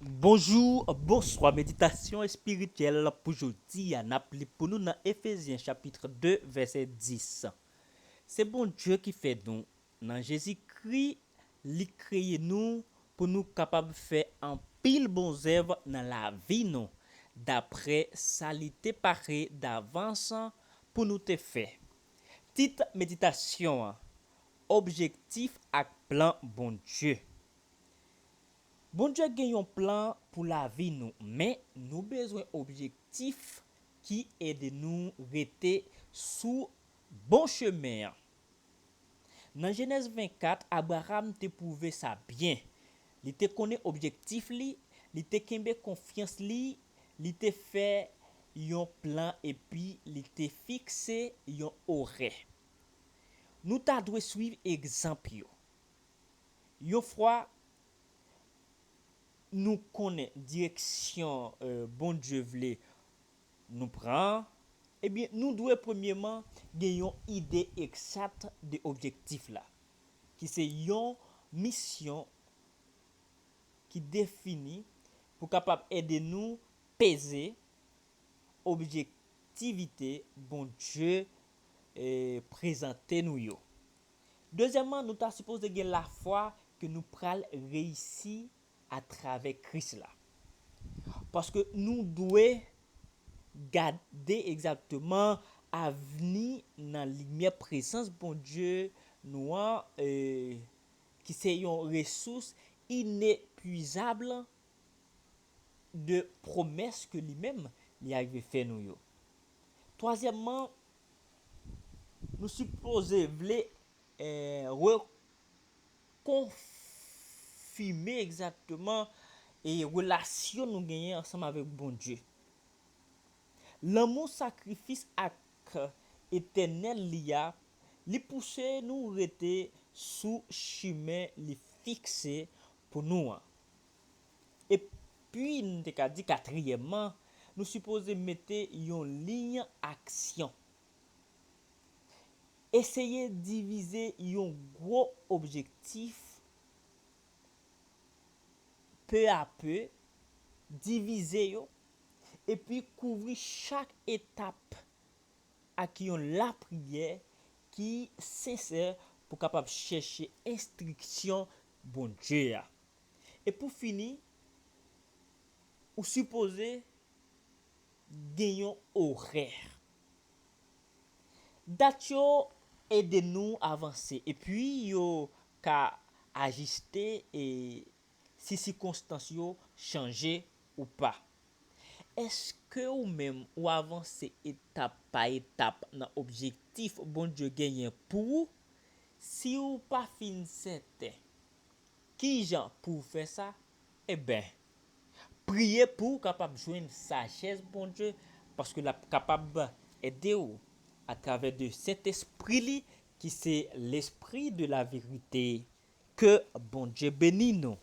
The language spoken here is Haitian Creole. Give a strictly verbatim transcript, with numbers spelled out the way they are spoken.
Bonjou, bonswa. Meditasyon espirityèl pou jodi a, n ap li pou nou nan Efezyen chapit de, vèsè dis. Se Bondye ki fè nou. Nan Jezikri, li kreye nou pou nou kapab fè anpil bon zèv nan lavi nou, dapre sa li te pare davans pou nou te fè. Tit meditasyon an, Objektif ak plan Bondye. Bondye gen yon plan pou lavi nou, men nou bezwen objektif ki ede nou rete sou bon chemen an. Nan Jenèz vennkat, Abraram te pwouve sa byen. Li te konnen objektif li, li te kenbe konfyans li, li te fè yon plan epi li te fikse yon orè. Nou ta dwe swiv egzanp yo. Yon fwa nou konnen direksyon, eh, Bondye vle nou pran, ebyen, nou dwe premyeman gen yon ide egzat de objektif la, ki se yon misyon ki defini pou kapab ede nou peze objektivite Bondye, eh, prezante nou yo. Dezyèmman, nou ta sipoze gen lafwa ke nou pral reyisi atravè Kris la. Paske nou dwe gade egzakteman avni nan limyè prezans Bondye nou an, eh, ki se yon resous inepwizab de pwomès ke li menm li arive fè nou yo. Twazyèmman, nou sipoze vle, eh, rekonfime egzakteman e relasyon nou genyen ansanm avèk Bondye. Lanmou sakrifis ak etènèl li a, li pouse nou rete sou chimen li fikse pou nou an. Epi, n te ka di katriyèmman, nou sipoze mete yon liy aksyon. Eseye divize yon gwo objektif pe a pe, divize yo, epi kouvri chak etap ak yon lapriyè ki sensè pou kapab chèche enstriksyon Bondye a. E pou fini, ou sipoze gen yon orè. Dat yo ede nou avanse, epi yo ka ajiste e si sikonstans yo chanje ou pa. Èske ou menm ou avanse etap pa etap nan objektif Bondye genyen pou ou? Si ou pa fin sèten kijan pou w fè sa, eben, priye pou w kapab jwenn sajès Bondye, paske l ap kapab ede w atravè de Sentespri li, ki se Lespri de la verite. Ke Bondye beni nou.